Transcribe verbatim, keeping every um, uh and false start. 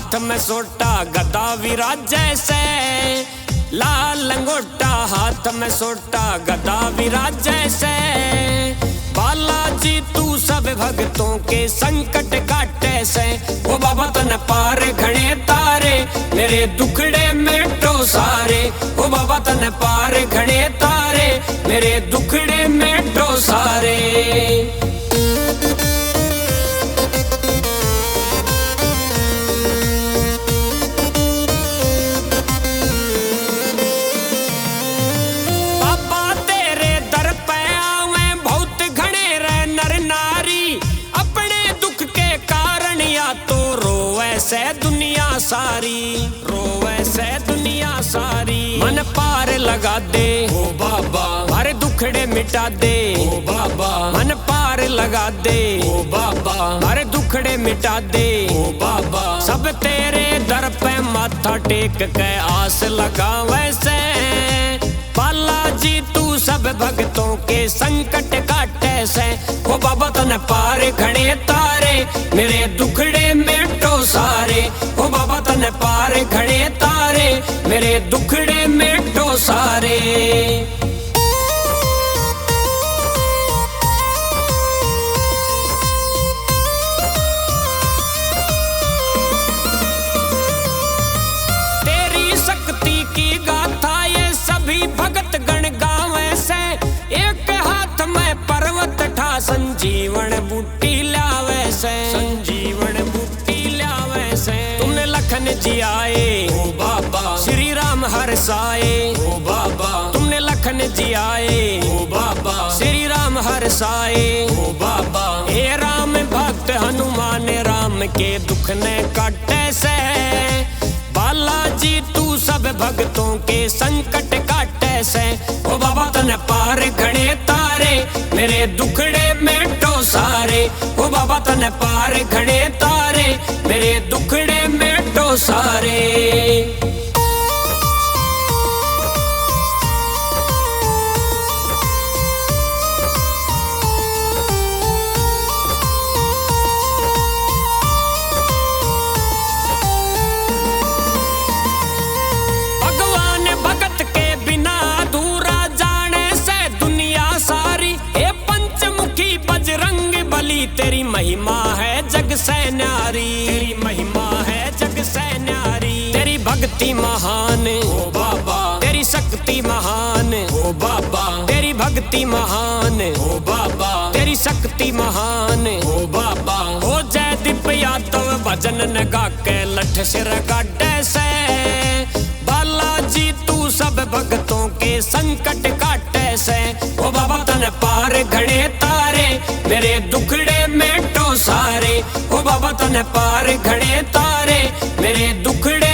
हाथ में सोटा गदा विराजै सै, लाल लंगोटा हाथ में सोटा गदा विराजै सै। बालाजी तू सब भगतों के संकट काटै सै। ओ बाबा तन पार घणे तारे, मेरे दुखड़े मेटो सारे। ओ बाबा तन पार घणे तारे, मेरे दुखड़े मेटो सारे। बाबा तेरे दर पे आवे बहुत घणे रे नर नारी, अपने दुख के कारण या तो रोवे सै दुनिया सारी, रोवे सै दुनिया सारी। मन पार लगा दे ओ बाबा, हर दुखड़े मिटा दे ओ बाबा। मन पार लगा दे ओ बाबा, हर दुखड़े मिटा दे ओ बाबा। सब तेरे दर पे माथा टेक के आस लगावे सै। बालाजी तू सब भगतों के संकट काटै सै। ओ बाबा तन पार घणे तारे, मेरे दुखड़े मेटो सारे। ओ बाबा तन पार घणे तारे, मेरे दुखड़े मेटो सारे। तेरी शक्ति की गाथा ये सभी भगत गण गावे सै। एक हाथ में पर्वत ठा संजीवन बूटी लावे सै, संजीवन बूटी लावे सै। तुमने लखन जियाए ओ बाबा, श्री राम हर्षाए ओ बाबा। तुमने लखन जियाए ओ बाबा, श्री राम हर्षाए ओ बाबा। हे राम भक्त हनुमान राम के दुख ने काटै सै। बालाजी तू सब भगतों के संकट काटै सै। ओ बाबा तन पार घणे तारे, मेरे दुखड़े मेटो सारे। ओ बाबा तन पार घणे तारे, मेरे दुखड़े मेटो सारे। भगवान भगत के बिना अधूरा जाने से दुनिया सारी। हे पंचमुखी बजरंग बली, तेरी महिमा है जग से न्यारी, तेरी महिमा है जग से न्यारी। तेरी भक्ति महान ओ बाबा, तेरी शक्ति महान ओ बाबा, तेरी भक्ति महान ओ बाबा, तेरी शक्ति महान ओ बाबा। हो जयदीप यादव भजन न गा के लठ सिर गाडै सै। बालाजी तू सब भगतों के संकट काटै सै। ओ बाबा तन पार घणे तारे, मेरे दुखड़े मेटो सारे। ओ बाबा तन पार घणे तारे, मेरे दुखड़े